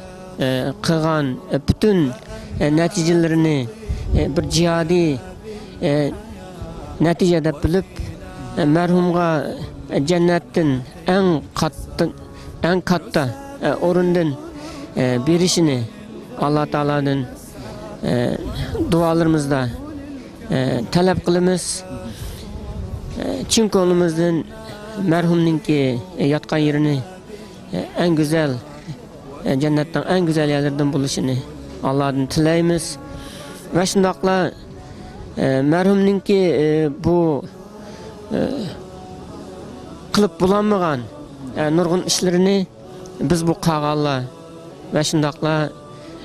ئە، قىلغان، ئە، پۈتۈن، ئە، نەتىجىلىرىنى، ئە، بىر جىھادىي، ئە، نەتىجە دەپ بىلىپ، ئە، مەرھۇمغا، ئە، جەننەتتىن ئەڭ قاتتى، ئەڭ كاتتا، ئە، ئورۇندىن، ئە، بېرىشىنى ئاللا تائالادىن، ئە، دۇئالىرىمىزدا، ئە، تەلەپ قىلىمىز. ئە، چىن كۆڭلىمىزدىن مەرھۇمنىڭكى، ئە، ياتقان يېرىنى، ئە، ئەڭ گۈزەل، ئە، جەننەتنىڭ ئەڭ گۈزەل يەرلىرىدىن بولۇشىنى ئاللادىن تىلەيمىز. ۋە شۇنداقلا، ئە، مەرھۇمنىڭكى، ئە، بۇ، ئە، قىلىپ بولالمىغان، ئە، نۇرغۇن ئىشلىرىنى بىز بۇ قالغانلار ۋە شۇنداقلا،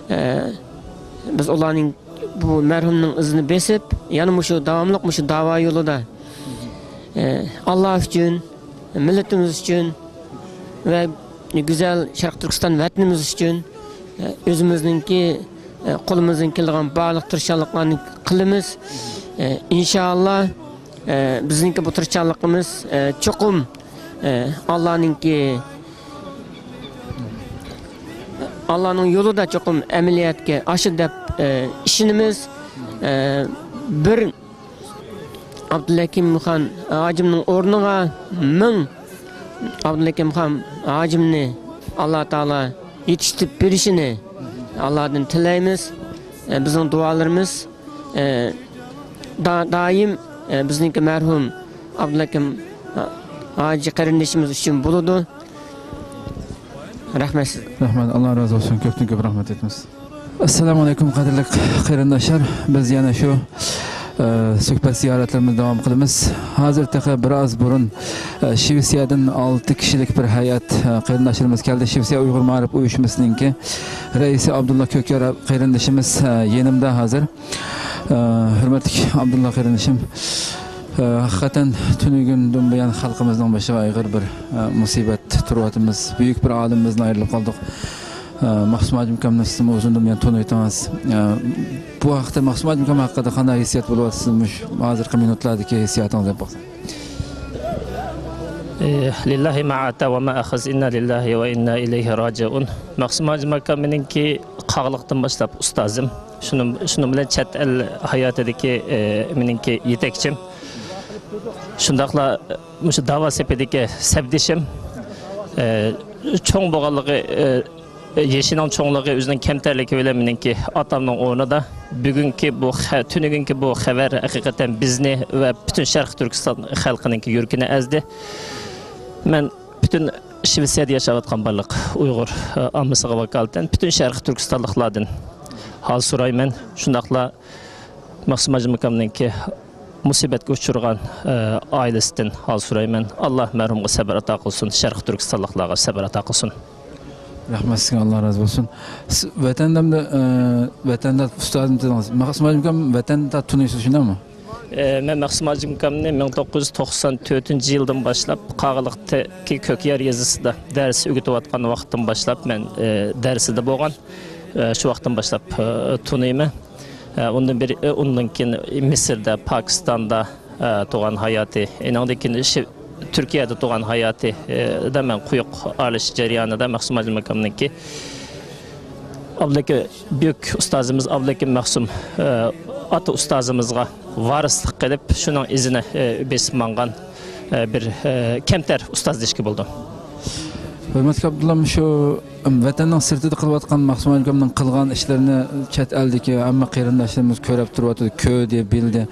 ئە، بىز ئۇلارنىڭ، بۇ مەرھۇمنىڭ ئىزىنى بېسىپ، يەنە مۇشۇ داۋاملىق مۇشۇ داۋا يولىدا، ئە، ئاللا ئۈچۈن، مىللىتىمىز ئۈچۈن ۋە گۈزەل شەرقىي تۈركىستان ۋەتىنىمىز ئۈچۈن، ئە، ئۆزىمىزنىڭكى، ئە، قولىمىزدىن كېلىدىغان بارلىق تىرىشچانلىقلارنى قىلىمىز. ئە، ئىنشائاللا، ئە، بىزنىڭكى بۇ تىرىشچانلىقىمىز، ئە، چوقۇم، ئە، ئاللانىڭكى، ئاللانىڭ يولىدا چوقۇم ئەمەلىيەتكە ئاشىدۇ دەپ، ئە، ئىشىنىمىز. ئە، بىر ئابدۇلھەكىم خان ھاجىمنىڭ ئورنىغا مىڭ ئابدۇلھەكىم خان ھاجىمنى ئاللا تائالا يېتىشتۈرۈپ بېرىشىنى ئاللادىن تىلەيمىز. ئە، بىزنىڭ دۇئالىرىمىز، ئە، دا-، دائىم، ئە، بىزنىڭكى مەرھۇم ئابدۇلھەكىم ھاجى قېرىندىشىمىز ئۈچۈن بولىدۇ. رەھمەت سىزگە. رەھمەت، ئاللا رازى بولسۇن. كۆپتىن كۆپ رەھمەت ئېيتىمىز. ئەسسالامۇ ئەلەيكۇم، قەدىرلىك قېرىنداشلار. بىز يەنە شۇ، ئە، سۆھبەت زىيارەتلىرىمىزنى داۋام قىلىمىز. ھازىر تېخى بىراز بۇرۇن، ئە، شىۋېتسىيەدىن ئالتە كىشىلىك بىر ھەيئەت، ئە، قېرىنداشلىرىمىز كەلدى. شىۋېتسىيە ئۇيغۇر مائارىپ ئۇيۇشمىسىنىڭكى رەئىسى ئابدۇللا كۆكيار قېرىندىشىمىز، ئە، يېنىمدا ھازىر. ئە، ھۆرمەتلىك ئابدۇللا قېرىندىشىم، ھەقىقەتەن تۈنۈگۈندىن بۇيان خەلقىمىزنىڭ بېشىغا ئېغىر بىر، ئە، مۇسىبەت تۇرۇۋاتىمىز. بۈيۈك بىر ئالىمىمىزدىن ئايرىلىپ قالدۇق. ئە، مەخسۇم ھاجىم ئاكامنى سىزمۇ ئۇزۇندىن بۇيان تونۇۋېتىڭىز. ئە، بۇ ھەقتە، مەخسۇم ھاجىم ئاكام ھەققىدە قانداق ھېسسىيات بولۇۋاتىسىز؟ مۇشۇ ھازىرقى مىنۇتلاردىكى ھېسسىياتىڭىز دەپ باقسام. ئى، لله ما أعطى وما أخذ، إنا لله وإنا إليه راجعون. مەخسۇم ھاجىم ئاكام مېنىڭكى قاغىلىقتىن باشلاپ ئۇستازىم. شۇنىڭ، شۇنىڭ بىلەن چەت ئەل ھاياتىدىكى، ئى، مېنىڭكى يېتەكچىم. شۇنداقلا، ئى، مۇشۇ داۋا سېپىدىكى سەپدىشىم. ئى، چوڭ بولغانلىقى، ئى، يېشىنىڭ چوڭلۇقى، ئۆزىنىڭ كەمتەرلىكى بىلەن مېنىڭكى ئاتامنىڭ ئورنىدا. بۈگۈنكى بۇ خە-، تۈنۈگۈنكى بۇ خەۋەر ھەقىقەتەن بىزنى ۋە پۈتۈن شەرقىي تۈركىستان خەلقىنىڭكى يۈرىكىنى ئەزدى. مەن پۈتۈن شىۋېتسىيەدە ياشاۋاتقان بارلىق ئۇيغۇر، ئە، ئاممىسىغا ۋاكالىتەن پۈتۈن شەرقىي تۈركىستانلىقلاردىن ھال سورايمەن. شۇنداقلا مەخسۇم ھاجىم ئاكامنىڭكى مۇسىبەتكە ئۇچرىغان، ئە، ئائىلىسىدىن ھال سورايمەن. ئاللا مەرھۇمغا سەبىر ئاتا قىلسۇن، شەرقىي تۈركىستانلىقلارغا سەبىر ئاتا قىلسۇن. رەھمەت سىزگە، ئاللا رازى بولسۇن. سىز ۋەتەندە، ئە، ۋەتەندە ئۇستازىم دېدىڭىز. مەخسۇم ھاجىم ئاكام ۋەتەندە تونۇيسىز، شۇنداقمۇ؟ ئە، مەن مەخسۇم ھاجىم ئاكامنى مىڭ توققۇز يۈز توقسان تۆتىنچى يىلدىن باشلاپ قاغىلىقتىكى كۆكيەر يېزىسىدا دەرس ئۆگىتىۋاتقان ۋاقىتتىن باشلاپ مەن، ئە، دەرسىدە بولغان. ئە، شۇ ۋاقىتتىن باشلاپ، ئە، تونۇيمەن. ئە، ئۇندىن بېرى، ئە، ئۇندىن كېيىن مىسىردا، پاكىستاندا، ئە، تۇغان ھاياتى، ئېنىڭدىن كېيىن شى-، تۈركىيەدە تۇغان ھاياتى، ئە، دە مەن قويۇق ئارىلىشىش جەريانىدا مەخسۇم ھاجىم ئاكامنىڭكى ئابلىكى بۈيۈك ئۇستازىمىز ئابلىكىم مەخسۇم، ئە، ئاتا ئۇستازىمىزغا ۋارىسلىق قىلىپ، شۇنىڭ ئىزىنى، ئە، بېسىپ ماڭغان، ئە، بىر، ئە، كەمتەر ئۇستاز دېيىشكە بولىدۇ. ھۆرمەتلىك ئابدۇللا، شۇ ۋەتەننىڭ سىرتىدا قىلىۋاتقان مەخسۇم ھاجىم ئاكامنىڭ قىلغان ئىشلىرىنى چەت ئەلدىكى ھەممە قېرىنداشلىرىمىز كۆرۈپ تۇرۇۋاتىدۇ، كۆردى، بىلدى.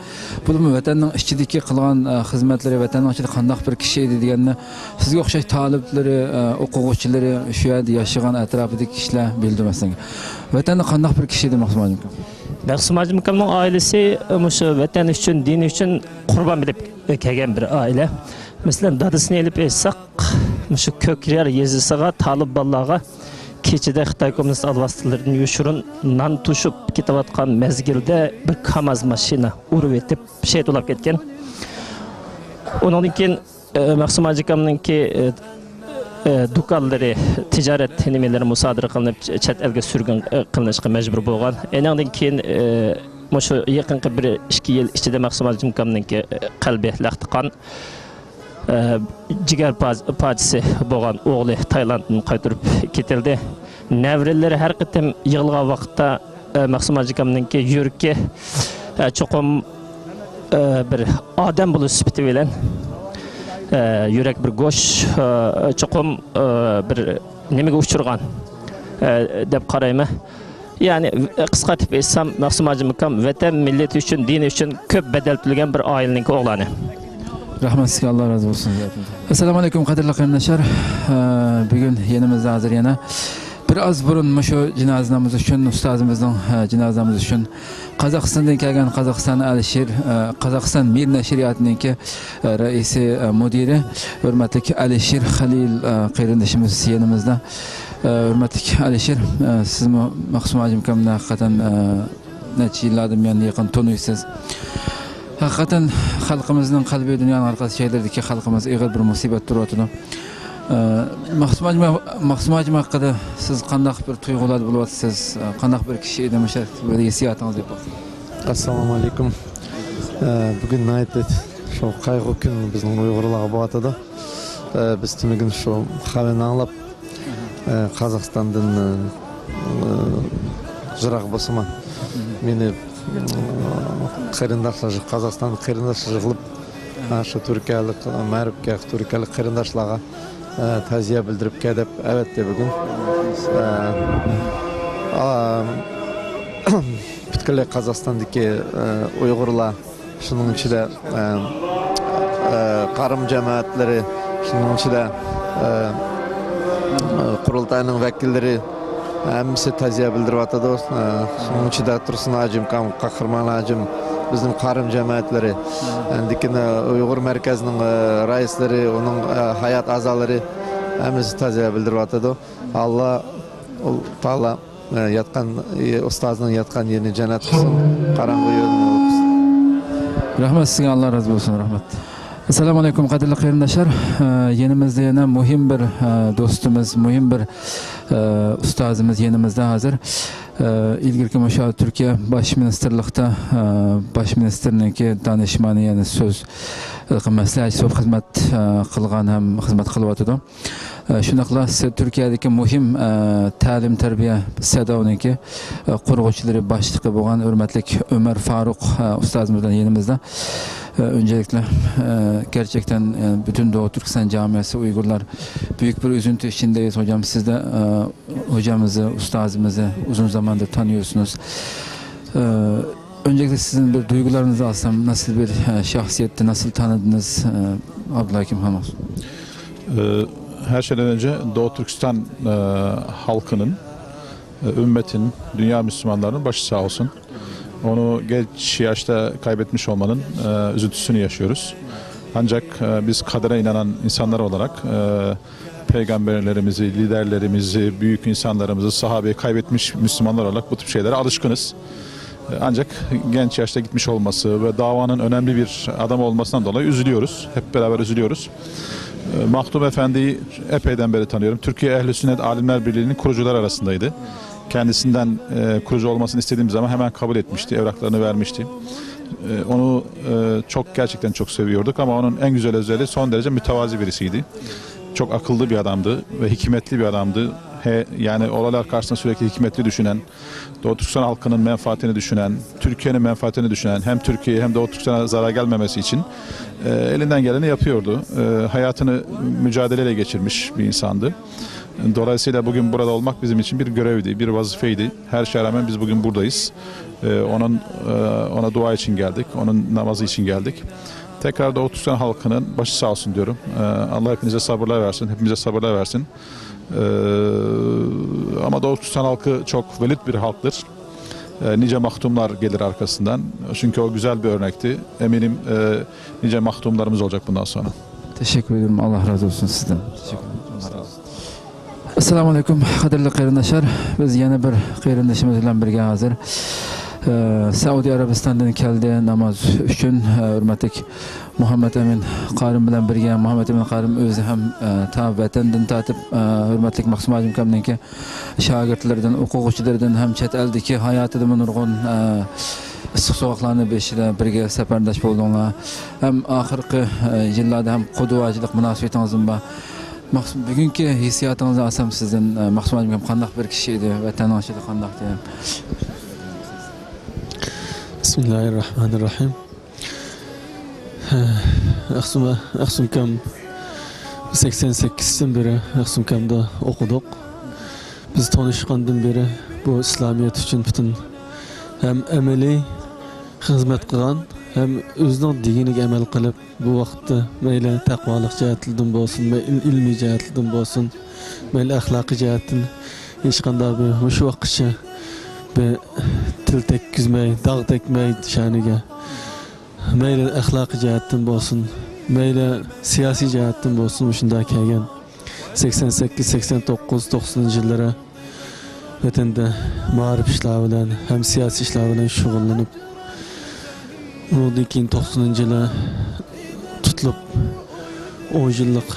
بولۇپمۇ ۋەتەننىڭ ئىچىدىكى قىلغان، ئە، خىزمەتلىرى، ۋەتەننىڭ ئىچىدە قانداق بىر كىشى ئىدى دېگەننى سىزگە ئوخشاش تالىپلىرى، ئە، ئوقۇغۇچىلىرى، شۇ يەردە ياشىغان ئەتراپىدىكى كىشىلەر بىلىدۇ مەسىلەن. ۋەتەندە قانداق بىر كىشى ئىدى مەخسۇم ھاجىم ئاكام؟ مەخسۇم ھاجىم ئاكامنىڭ ئائىلىسى، ئە، مۇشۇ ۋەتەن ئۈچۈن، دىن ئۈچۈن قۇربان بېرىپ كەلگەن بىر ئائىلە. مەسىلەن، دادىسىنى ئېلىپ ئېيتساق، مۇشۇ كۆكرەر يېزىسىغا تالىپ بالىلارغا كېچىدە خىتاي كوممۇنىست ئالۋاستىلىرىدىن يوشۇرۇن نان توشۇپ كېتىۋاتقان مەزگىلدە بىر كاماز ماشىنا ئۇرۇۋېتىپ شېھىت بولۇپ كەتكەن. ئۇنىڭدىن كېيىن، ئە، مەخسۇم ھاجىكامنىڭكى، ئە، ئە، دۇكانلىرى، تىجارەت نېمىلىرى مۇسادىرە قىلىنىپ، چەت ئەلگە سۈرگۈن، ئە، قىلىنىشقا مەجبۇر بولغان. ئېنىڭدىن كېيىن، ئە، مۇشۇ يېقىنقى بىر ئىككى يىل ئىچىدە مەخسۇم ھاجىكامنىڭكى، ئە، قەلبى لەختە قان. ئە، جىگەر پاج-، پاجىسى بولغان ئوغلى تايلاندتىن قايتۇرۇپ كېتىلدى. نەۋرىلىرى ھەر قېتىم يىغلىغان ۋاقىتتا، ئە، مەخسۇم ھاجىكامنىڭكى يۈرىكى، ئە، چوقۇم، ئە، بىر ئادەم بولۇش سۈپىتى بىلەن، ئە، يۈرەك بىر گوش، ئە، چوقۇم، ئە، بىر نېمىگە ئۇچرىغان، ئە، دەپ قارايمەن. يەنى، قىسقارتىپ ئېيتسام، مەخسۇم ھاجىم ئاكام ۋەتەن، مىللىتى ئۈچۈن، دىنى ئۈچۈن كۆپ بەدەل تۆلىگەن بىر ئائىلىنىڭكى ئوغلانى. رەھمەت سىزگە، ئاللا رازى بولسۇن. ئەسسالامۇ ئەلەيكۇم، قەدىرلىك قېرىنداشلار. ئە، بۈگۈن يېنىمىزدا ھازىر يەنە بىر ئاز بۇرۇن مۇشۇ جىنازا نامىزى ئۈچۈن، ئۇستازىمىزنىڭ، ئە، جىنازا نامىزى ئۈچۈن قازاقىستاندىن كەلگەن، قازاقىستان ئەلىشىر، ئە، قازاقىستان مىر نەشرىياتىنىڭكى رەئىسى، ئە، مۇدىرى، ھۆرمەتلىك ئەلىشىر خەلىل، ئە، قېرىندىشىمىز يېنىمىزدا. ئە، ھۆرمەتلىك ئەلىشىر، ئە، سىزمۇ مەخسۇم ھاجىم ئاكامنى ھەقىقەتەن، ئە، نەچچە يىللاردىن بۇيان يېقىن تونۇيسىز. ھەقىقەتەن خەلقىمىزنىڭ قەلبى دۇنيانىڭ ھەر قايسى جايلىرىدىكى خەلقىمىز ئېغىر بىر مۇسىبەت تۇرۇۋاتىدۇ. ئە، مەخسۇم ھاجىم، مەخسۇم ھاجىم ھەققىدە سىز قانداق بىر تۇيغۇلاردا بولۇۋاتىسىز؟ ئە، قانداق بىر كىشى ئىدى؟ مۇشۇ بىر ھېسسىياتىڭىز دەپ باقسىڭىز. ئەسسالامۇ ئەلەيكۇم. ئە، بۈگۈن ناھايىتى شۇ قايغۇ كۈن بىزنىڭ ئۇيغۇرلارغا بولۇۋاتىدۇ. ئە، بىز تۈنۈگۈن شۇ خەۋەرنى ئاڭلاپ، ئە، قازاقىستاندىن، ئە، يىراق بولسىمۇ، مېنى، ئە، قېرىنداشلار، قازاقىستاندا قېرىنداشلار يىغىلىپ، ئە، شۇ تۈركىيەلىك، مەرىپكە تۈركىيەلىك قېرىنداشلارغا، ئە، تەزىيە بىلدۈرۈپ كەل دەپ ئەۋەتتى بۈگۈن. ئە، ئا، پۈتكۈللەي قازاقىستاندىكى، ئە، ئۇيغۇرلار، شۇنىڭ ئىچىدە، ئە، ئە، قارىم جەمەتلىرى، شۇنىڭ ئىچىدە، ئە، ئە، قۇرۇلتاينىڭ ۋەكىللىرى، ھەممىسى تەزىيە بىلدۈرۈۋاتىدۇ. ئە، شۇنىڭ ئىچىدە تۇرسۇن ھاجىم، قا-، قاھرىمان ھاجىم، بىزنىڭ قارىم جەمەتلىرى، ئاندىن كېيىن، ئە، ئۇيغۇر مەركەزىنىڭ، ئە، رەئىسلىرى، ئۇنىڭ، ئە، ھايات ئەزالىرى ھەممىسى تەزىيە بىلدۈرۈۋاتىدۇ. ئاللا تائالا، ئە، ياتقان، ئە، ئۇستازنىڭ ياتقان يېرىنى جەننەت قىلسۇن، قاراڭغۇ يولىنى يول قىلسۇن. رەھمەت سىزگە، ئاللا رازى بولسۇن، رەھمەت. ئەسسالامۇ ئەلەيكۇم، قەدىرلىك قېرىنداشلار. ئە، يېنىمىزدا يەنە مۇھىم بىر، ئە، دوستىمىز، مۇھىم بىر، ئە، ئۇستازىمىز يېنىمىزدا ھازىر. ئە، ئىلگىرىكى مۇشۇ تۈركىيە باش مىنىستىرلىقتا، ئە، باش مىنىستىرنىڭكى دانىشمانى، يەنى سۆز، ئە، مەسلىھەتچىسى بولۇپ خىزمەت، ئە، قىلغان ھەم خىزمەت قىلىۋاتىدۇ. ئە، شۇنداقلا سى-، تۈركىيەدىكى مۇھىم، ئە، تەلىم-تەربىيە سەداۋنىڭكى، ئە، قۇرغۇچىلىرى باشلىقى بولغان ھۆرمەتلىك ئۆمەر فاروق، ئە، ئۇستازىمىز بىلەن يېنىمىزدا. ئە، ئۆنجىلىكلى، ئە، گەرچەكتەن، ئە، بۈتۈن دوغۇ تۈركىستان جامىئەسى ئۇيغۇرلار بۈيۈك بىر ئۈزۈنتۈ ئىچىندىيىز، ھوجام. سىزدە، ئە، ھوجامىزنى، ئۇستازىمىزنى ئۇزۇن زاماندىر تانىيورسىنىز. ئە، ئۆنجىلىكلى سىزدىن بىر دۇيغۇلارىڭىزنى ئالسام، ناسىل بىر، ئە، شەخسىيەتتە ناسىل تانىدىڭىز، ئە، ئابدۇللا ھەكىم خانىم؟ Ee, her şeyden önce Doğu Türkistan e, halkının, e, ümmetin, dünya Müslümanlarının başı sağ olsun. Onu genç yaşta kaybetmiş olmanın e, üzüntüsünü yaşıyoruz. Ancak e, biz kadere inanan insanlar olarak e, peygamberlerimizi, liderlerimizi, büyük insanlarımızı, sahabeyi kaybetmiş Müslümanlar olarak bu tip şeylere alışkınız. E, Ancak genç yaşta gitmiş olması ve davanın önemli bir adam olmasından dolayı üzülüyoruz. Hep beraber üzülüyoruz. E, Mahdum Efendi'yi epeyden beri tanıyorum. Türkiye Ehli Sünnet Alimler Birliği'nin kurucuları arasındaydı. Kendisinden e, kurucu olmasını istediğim zaman hemen kabul etmişti, evraklarını vermişti. E, onu e, çok, gerçekten çok seviyorduk ama onun en güzel özelliği, son derece mütevazi birisiydi. Çok akıllı bir adamdı ve hikmetli bir adamdı. He, yani olaylar karşısında sürekli hikmetli düşünen, Doğu Türkistan halkının menfaatini düşünen, Türkiye'nin menfaatini düşünen, hem Türkiye'ye hem Doğu Türkistan'a zarar gelmemesi için e, elinden geleni yapıyordu. E, hayatını mücadeleyle geçirmiş bir insandı. Dolayısıyla bugün burada olmak bizim için bir görevdi, bir vazifeydi. Her şeye rağmen biz bugün buradayız. E, onun e, ona dua için geldik, onun namazı için geldik. Tekrar Doğu Türkistan halkının başı sağ olsun diyorum. E, Allah hepinize sabırlar versin, hepimize sabırlar versin. E, ama Doğu Türkistan halkı çok velit bir halktır. E, nice mahtumlar gelir arkasından. Çünkü o güzel bir örnekti. Eminim e, nice mahtumlarımız olacak bundan sonra. Teşekkür ederim. Allah razı olsun sizden. Teşekkür ederim. ئەسسالامۇ ئەلەيكۇم، قەدىرلىك قېرىنداشلار. بىز يەنە بىر قېرىندىشىمىز بىلەن بىرگە ھازىر. ئە، سەئۇدى ئەرەبىستاندىن كەلدى ناماز ئۈچۈن. ئە، ھۆرمەتلىك مۇھەممەد ئەمىن قارىم بىلەن بىرگە. مۇھەممەد ئەمىن قارىم ئۆزى ھەم، ئە، تا ۋەتەندىن تارتىپ، ئە، ھۆرمەتلىك مەخسۇم ھاجىم ئاكامنىڭكى شاگىرتلىرىدىن، ئوقۇغۇچىلىرىدىن ھەم چەت ئەلدىكى ھاياتىدىمۇ نۇرغۇن، ئە، ئىسسىق سوغۇقلارنى بېشىدا بىرگە سەپەرداش بولدۇڭلار. ھەم ئاخىرقى، ئە، يىللاردا ھەم قۇدۋاچىلىق مۇناسىۋىتىڭىزمۇ بار. مەخسۇم، بۈگۈنكى ھېسسىياتىڭىزنى ئالسام سىزدىن، ئە، مەخسۇم ھاجىم قانداق بىر كىشى ئىدى؟ ۋەتەننىڭ ئىچىدە قانداق ئىدى؟ بىسمىللاھىررەھمانىررەھىم. ئەخسۇم، ئەخسۇمكام، سەكسەن سەككىزدىن بېرى ئەخسۇمكامدا ئوقۇدۇق. بىز تونۇشقاندىن بېرى بۇ ئىسلامىيەت ئۈچۈن پۈتۈن ھەم ئەمەلىي خىزمەت قىلغان، ھەم ئۆزىنىڭ دېگىنىگە ئەمەل قىلىپ، بۇ ۋاقىتتا مەيلى تەقۋالىق جەھەتلىرىدىن بولسۇن، مەي-، ئىل-، ئىلمىي جەھەتلىرىدىن بولسۇن، مەيلى ئەخلاقىي جەھەتتىن ھېچقانداق بىر مۇشۇ ۋاقىتقىچە بىر تىل تەگكۈزمەي، داغ تەگمەي شەنىگە، مەيلى ئەخلاقىي جەھەتتىن بولسۇن، مەيلى سىياسىي جەھەتتىن بولسۇن، مۇشۇنداق كەلگەن. سەكسەن سەككىز، سەكسەن توققۇز، توقسىنىنچى يىللىرى ۋەتەندە مائارىپ ئىشلار بىلەن ھەم سىياسىي ئىشلار بىلەن شۇغۇللىنىپ، ئۇنىڭدىن كېيىن توقسىنىنچى يىلى تۇتۇلۇپ، ئون يىللىق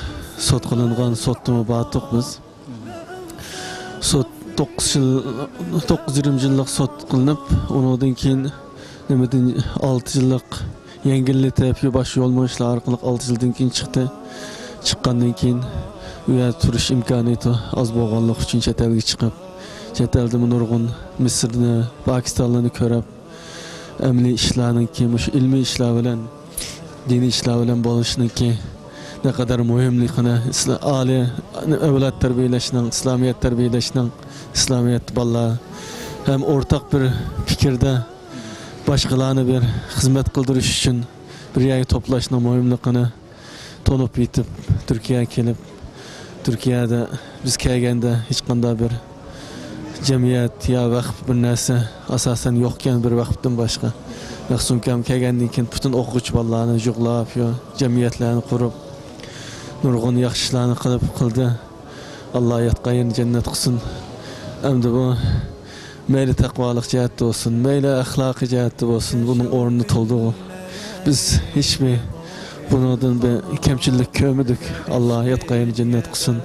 سوت قىلىنغان، سوتتىمۇ باردۇق بىز. سوت توققۇز يىل، توققۇز يېرىم يىللىق سوت قىلىنىپ، ئۇنىڭدىن كېيىن نېمىدىن ئالتە يىللىق يەڭگىللىتىپ، يو-، باش يولمۇ ئىشلار ئارقىلىق ئالتە يىلدىن كېيىن چىقتى. چىققاندىن كېيىن ئۇ يەردە تۇرۇش ئىمكانىيىتى ئاز بولغانلىقى ئۈچۈن چەت ئەلگە چىقىپ، چەت ئەلدىمۇ نۇرغۇن مىسىرنى، پاكىستانلارنى كۆرۈپ، ئەمەلىي ئىشلارنىڭكى، مۇشۇ ئىلمىي ئىشلار بىلەن، دىنىي ئىشلار بىلەن بولۇشنىڭكى نەقەدەر مۇھىملىقىنى، ئىسلا-، ئالىي ئەۋلاد تەربىيەلەشنىڭ، ئىسلامىيەت تەربىيەلەشنىڭ، ئىسلامىيەت بالىلار ھەم ئورتاق بىر پىكىردە باشقىلارنى بىر خىزمەت قىلدۇرۇش ئۈچۈن بىر يەرگە توپلاشنىڭ مۇھىملىقىنى تونۇپ يېتىپ، تۈركىيەگە كېلىپ، تۈركىيەدە بىز كەلگەندە ھېچقانداق بىر جەمئىيەت يا ۋەقىپ بىر نەرسە ئاساسەن يوقكەن، بىر ۋەقىپتىن باشقا. مەخسۇمكام كەلگەندىن كېيىن پۈتۈن ئوقۇغۇچى بالىلارنى يۇغلاپ، يا جەمئىيەتلەرنى قۇرۇپ، نۇرغۇن ياخشى ئىشلارنى قىلىپ قىلدى. ئاللا ياتقان يېرىنى جەننەت قىلسۇن. ئەمدى بۇ مەيلى تەقۋالىق جەھەتتە بولسۇن، مەيلى ئەخلاقىي جەھەتتە بولسۇن، بۇنىڭ ئورنىنى تولدى بۇ. بىز ھېچبىر بۇنىڭدىن بىر كەمچىللىك كۆرمىدۇك. ئاللا ياتقان يېرىنى جەننەت قىلسۇن.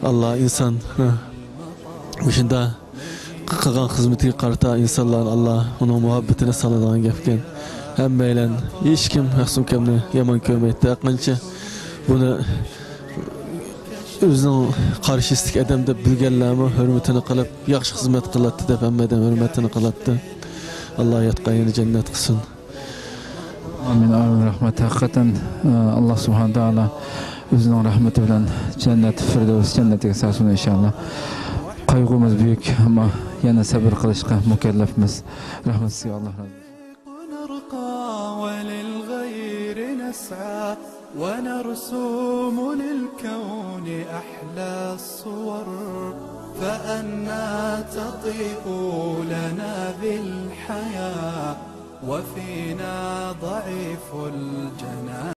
ئاللا ئىنسان، ھە، مۇشۇنداق قىلغان خىزمىتىگە قارىتا ئىنسانلارنى ئاللا ئۇنىڭ مۇھەببىتىنى سالىدىغان گەپكەن. ھەممەيلەن، ھېچكىم مەخسۇمكەمنى يامان كۆرمەيتتى. ھەرقانچە بۇنى ئۆزىنىڭ قارشىسىدىكى ئادەم دەپ بىلگەنلەرمۇ ھۆرمىتىنى قىلىپ، ياخشى خىزمەت قىلاتتى دەپ ھەممە ئادەم ھۆرمىتىنى قىلاتتى. ئاللا ياتقان يېرىنى جەننەت قىلسۇن. ئامىن، ئامىن، رەھمەت. ھەقىقەتەن، ئاللا سۇبھانە تائالا ئۆزىنىڭ رەھمىتى بىلەن جەننەت فىردەۋس جەننىتىگە سالسۇن ئىنشائاللا. قايغۇمىز بۈيۈك، ئەمما يەنە سەبرى قىلىشقا مۇكەللەپمىز. رەھمەت سىزگە، ئاللا رازى بولسۇن. نرقى وللغير نسعى ونرسم للكون أحلى الصور، فأنى تطيب لنا بالحياة وفينا ضعيف الجناح.